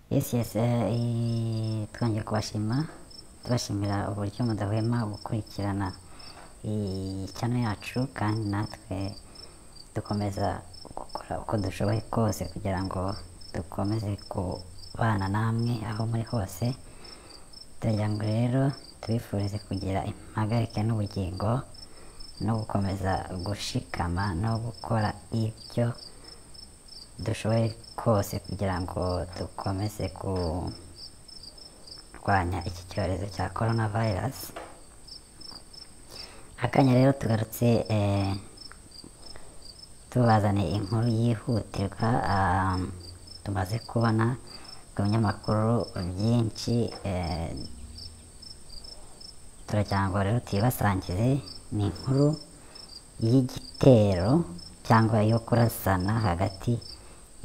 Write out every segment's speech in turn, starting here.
Yes, twongeye kubashima, tubashimira uburyo mudahwema gukurikirana iyi channel yacu, kandi natwe dukomeza gukora uko dushoboye kose kugira ngo dukomeze kubana namwe aho muri hose. Turagira ngo rero tubifurize kugira impagarike n'ubugingo no gukomeza gushikama no gukora ibyo dushoboye kose kugira ngo dukomeze kurwanya iki cyorezo cya coronavirus. Akanya rero tugarutse tubazaniye inkuru yihutirwa tumaze kubona ku binyamakuru byinshi, turagira ngo rero tuyibasangize. Ni inkuru y'igitero cyangwa yo kurasana hagati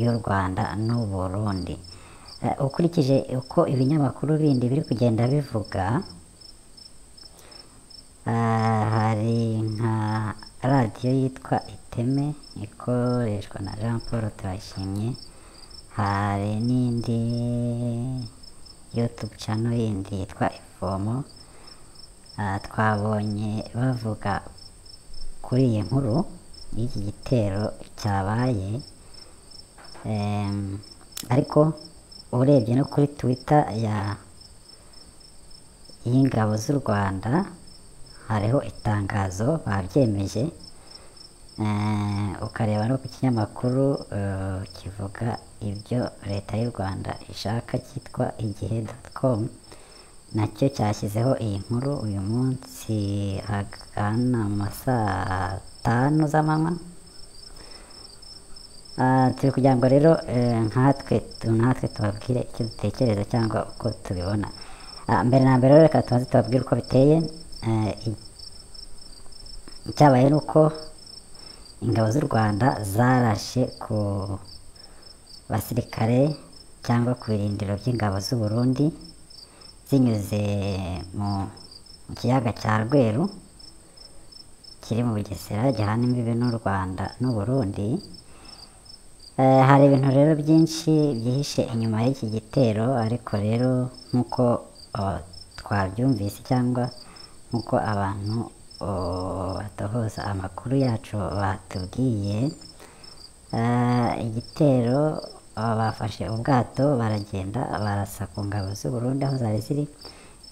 y'u Rwanda n'u Burundi. Ukurikije uko ibinyamakuru bindi biri kugenda bivuga, hari nka radiyo yitwa Iteme ikoreshwa na Jean Paul Turayishimye, hari n'indi YouTube channel yindi yitwa Ivomo. Twabonye bavuga kuri iyi nkuru y'iki gitero cyabaye, ariko urebye no kuri Twitter ya y'ingabo z'u Rwanda hariho itangazo babyemeje, ukareba no ku kinyamakuru kivuga ibyo leta y'u Rwanda ishaka cyitwa igihe.com, nacyo cyashyizeho iyi nkuru uyu munsi ahagana mu ma saa tanu z'amanywa. Turi kugira ngo rero nkatwe natwe tubabwire icyo dutekereza cyangwa uko tubibona. Mbere na mbere rero reka tubanze tubabwire uko biteye. Icyabaye ni uko ingabo z'u Rwanda zarashe ku basirikare cyangwa ku birindiro by'ingabo z'u Burundi zinyuze mu kiyaga cya Rweru kiri mu Bugesera gihana imbibi n'u Rwanda n'u Burundi. Hari ibintu rero byinshi byihishe inyuma y'iki gitero, ariko rero nk'uko twabyumvise cyangwa nk'uko abantu batohoza amakuru yacu batubwiye, igitero bafashe ubwato baragenda barasa ku ngabo z'u Burundi aho zari ziri.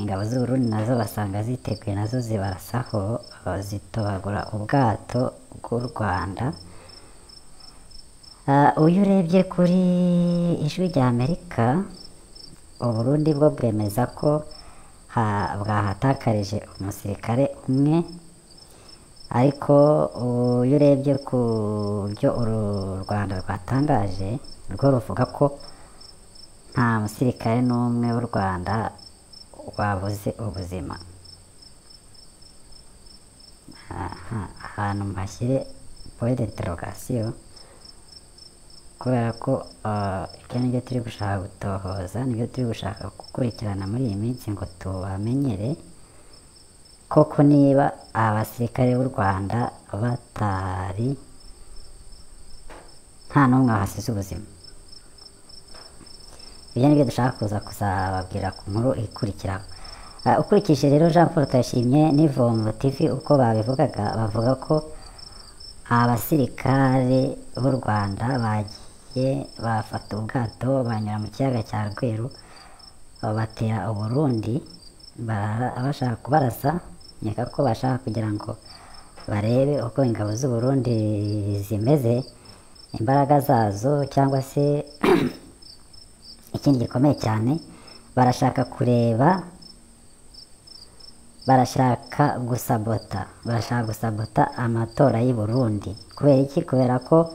Ingabo z'u Burundi nazo basanga ziteguye, nazo zibarasaho, zitobagura ubwato bw'u Rwanda. Uyu urebye kuri Ijwi rya Amerika, Uburundi bwo bwemeza ko bwahatakarije umusirikare umwe, ariko uyu urebye ku byo uru Rwanda rwatangaje, rwo ruvuga ko nta musirikare n'umwe w'u Rwanda wabuze ubuzima. Ahantu mpashyire point d'interrogation, kubera ko ibyo nibyo turi gushaka gutohoza, nibyo turi gushaka gukurikirana muri iyi minsi ngo tubamenyere koko niba abasirikare b'u Rwanda batari nta n'umwe wahasize ubuzima. Ibyo nibyo dushaka kuza kuzababwira ku nkuru ikurikiraho. Ukurikije rero Jean Paul Turayishimye n'Ivomo TV uko babivugaga, bavuga ko abasirikare b'u Rwanda bagiye bafata ubwato banyura mu kiyaga cya Rweru batera Uburundi, bashaka kubarasa, nkeka ko bashaka kugira ngo barebe uko ingabo z'u Burundi zimeze, imbaraga zazo, cyangwa se ikindi gikomeye cyane barashaka kureba, barashaka gusabota, barashaka gusabota amatora y'u Burundi. Kubera iki? Kubera ko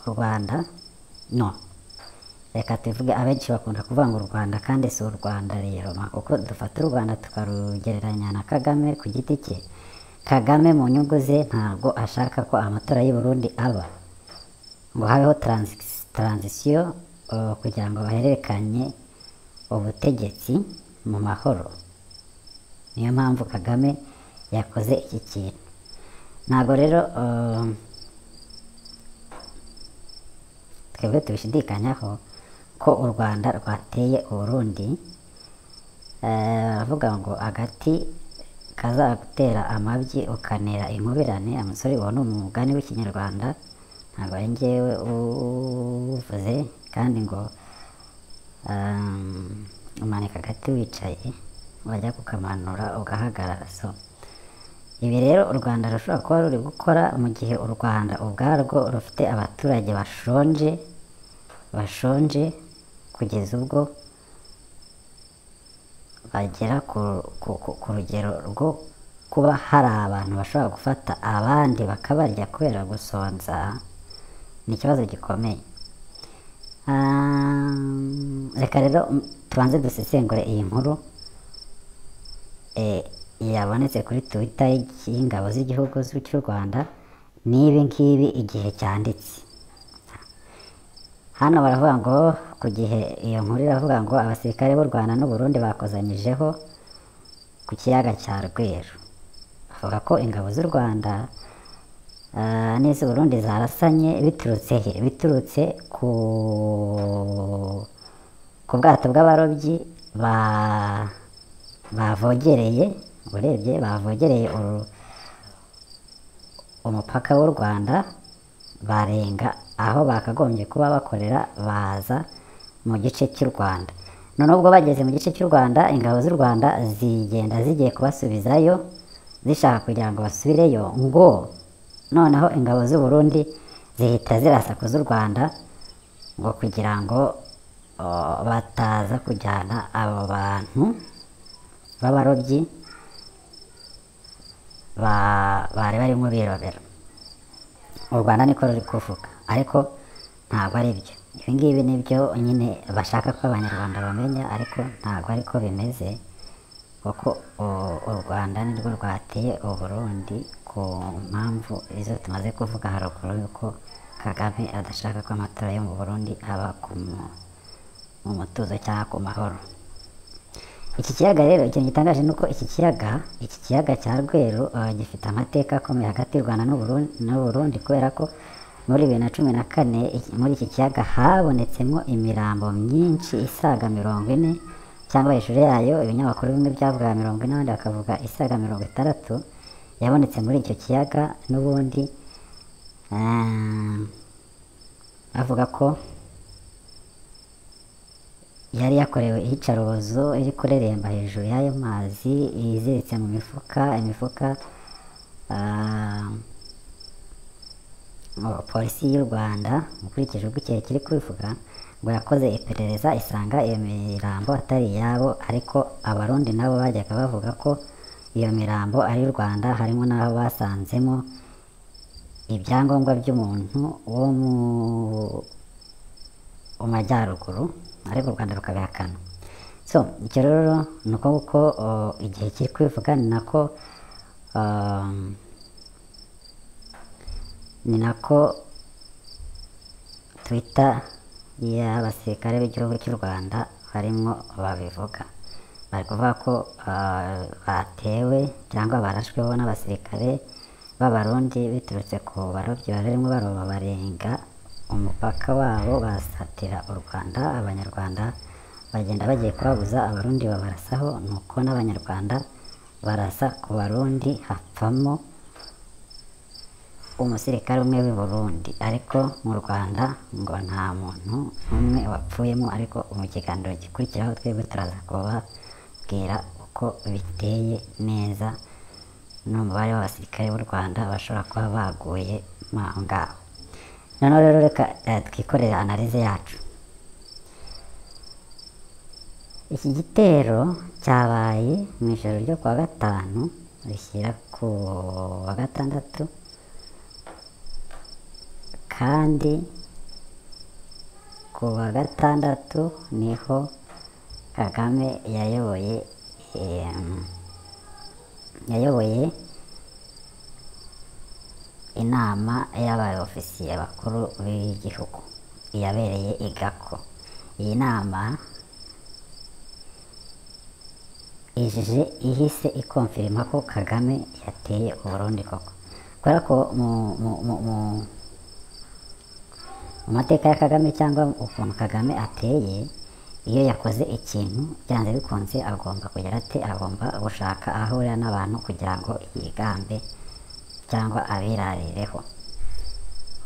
u Rwanda, no reka tuvuge, abenshi bakunda kuvuga ngo u Rwanda, kandi si u Rwanda rero, kuko dufata u Rwanda tukarugereranya na Kagame ku giti cye. Kagame mu nyungu ze ntabwo ashaka ko amatora y'u Burundi aba, ngo habeho transition kugira ngo bahererekanye ubutegetsi mu mahoro. Niyo mpamvu Kagame yakoze iki kintu. Ntabwo rero twebwe tubishidikanyaho ko u Rwanda rwateye Uburundi. Baravuga ngo agati kazagutera amabyi ukanera inkubirane. Amusore, uwo ni umugani w'Ikinyarwanda, ntabwo ari njyewe uvuze. Kandi ngo umanika agati wicaye, wajya kukamanura ugahagarara. So ibi rero u Rwanda rushobora kuba ruri gukora mu gihe u Rwanda ubwarwo rufite abaturage bashonje, bashonje kugeza ubwo bagera ku rugero rwo kuba hari abantu bashobora gufata abandi bakabarya kubera gusonza. Ni ikibazo gikomeye. Reka rero tubanze dusesengure iyi nkuru yabonetse kuri Twitter y'ingabo z'igihugu cy'u Rwanda n'ibi ngibi igihe cyanditse. Hano baravuga ngo ku gihe, iyo nkuru iravuga ngo abasirikare b'u Rwanda n'u Burundi bakozanyijeho ku kiyaga cya Rweru. Bavuga ko ingabo z'u Rwanda n'iz'u Burundi zarasanye. Biturutse he? Biturutse ku bwato bw'abarobyi bavogereye, urebye bavogereye umupaka w'u Rwanda, barenga aho bakagombye kuba bakorera, baza mu gice cy'u Rwanda. Noneho ubwo bageze mu gice cy'u Rwanda, ingabo z'u Rwanda zigenda zigiye kubasubizayo, zishaka kugira ngo basubireyo, ngo noneho ingabo z'u Burundi zihita zirasa ku z'u Rwanda ngo kugira ngo bataza kujyana abo bantu b'abarobyi bari barimo birobera. U Rwanda niko ruri kuvuga, ariko ntabwo ari byo. Ibi ngibi nibyo nyine bashaka ko Abanyarwanda bamenya, ariko ntabwo ariko bimeze, kuko u Rwanda nirwo rwateye u Burundi ku mpamvu izo tumaze kuvuga haruguru, yuko Kagame adashaka ko amatora yo mu Burundi aba mu mutuzo cyangwa ku mahoro. Iki kiyaga rero, ikintu gitangaje ni uko iki kiyaga cya Rweru gifite amateka akomeye hagati y'u Rwanda n'u Burundi, kubera ko muri 2014 muri iki kiyaga habonetsemo imirambo myinshi isaga 40 cyangwa hejuru yayo. Ibinyamakuru bimwe byavugaga 40, abandi bakavuga isaga 60 yabonetse muri icyo kiyaga. N'ubundi bavuga ko yari yakorewe iyicarubozo, iri kureremba hejuru y'ayo mazi, iziritse mu mifuka, imifuka. Polisi y'u Rwanda, ukurikije uko igihe kiri kubivuga, ngo yakoze iperereza isanga iyo mirambo atari iyabo, ariko Abarundi nabo bajyaga bavuga ko iyo mirambo ari iy'u Rwanda. Harimo n'aho basanzemo ibyangombwa by'umuntu wo mu majyaruguru, ariko u Rwanda rukabihakana. So icyo rero ni uko nguko igihe kiri kubivuga, ni nako Twitter y'abasirikare b'igihugu cy'u Rwanda barimo babivuga. Bari kuvuga ko batewe cyangwa barashweho n'abasirikare b'Abarundi biturutse ku barobyi barimo baroba, barenga umupaka wabo basatira u Rwanda. Abanyarwanda bagenda bagiye kubabuza, Abarundi babarasaho, nuko n'Abanyarwanda barasa ku Barundi, hapfamo umusirikare umwe w'i Burundi, ariko mu Rwanda ngo nta muntu n'umwe wapfuyemo. Ariko mu kiganiro gikurikiraho twebwe turaza kubabwira uko biteye neza n'umubare w'abasirikare b'u Rwanda bashobora kuba baguye mo aho ngaho. Noneho rero reka twikorere analyse yacu. Iki gitero cyabaye mu ijoro ryo kuwa gatanu rishyira ku wa gatandatu, kandi ku wa gatandatu niho Kagame yayoboye inama y'abaofisiye bakuru b'igihugu yabereye i Gako. Iyi nama ije ihise ikonfirima ko Kagame yateye Uburundi koko, kubera ko mu Mu mateka ya Kagame cyangwa ukuntu Kagame ateye, iyo yakoze ikintu byanze bikunze agomba kugira ate? Agomba gushaka aho ahurira n'abantu kugira ngo yigambe cyangwa abirarireho.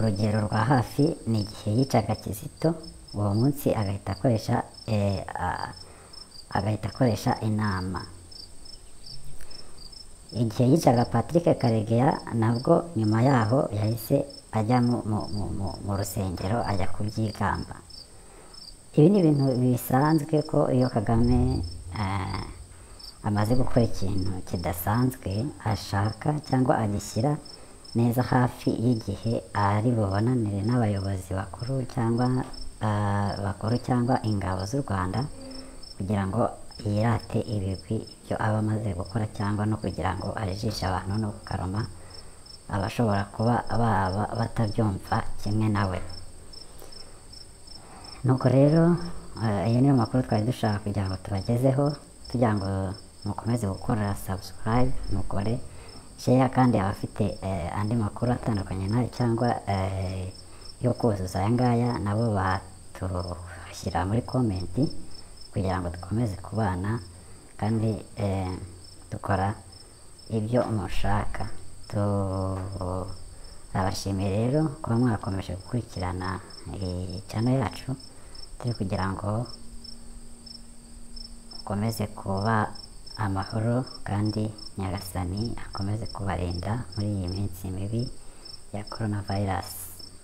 Urugero rwa hafi ni igihe yicaga Kizito, uwo munsi agahita akoresha inama. Igihe yicaga Patrick Karegeya nabwo nyuma yaho yahise ajya mu rusengero ajya kubyigamba. Ibi ni ibintu bisanzwe ko iyo Kagame amaze gukora ikintu kidasanzwe ashaka cyangwa agishyira neza hafi y'igihe ari bubonanire n'abayobozi bakuru cyangwa bakuru cyangwa ingabo z'u Rwanda kugira ngo yirate ibigwi ibyo aba amaze gukora, cyangwa no kugira ngo ajijishe abantu no gukaruma abashobora kuba baba batabyumva kimwe nawe. Nuko rero iyi niyo makuru twari dushaka kugira ngo tubagezeho, tugira ngo mukomeze gukora subscribe, mukore share, kandi abafite andi makuru atandukanye nayo cyangwa yo kuzuza aya ngaya nabo batushyira muri comment kugira ngo dukomeze kubana kandi dukora ibyo mushaka. Turabashimiye rero kuba mwakomeje gukurikirana iyi channel yacu, turi kugira ngo mukomeze kuba amahoro kandi Nyagasani akomeze kubarinda muri iyi minsi mibi ya coronavirus.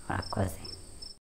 Murakoze.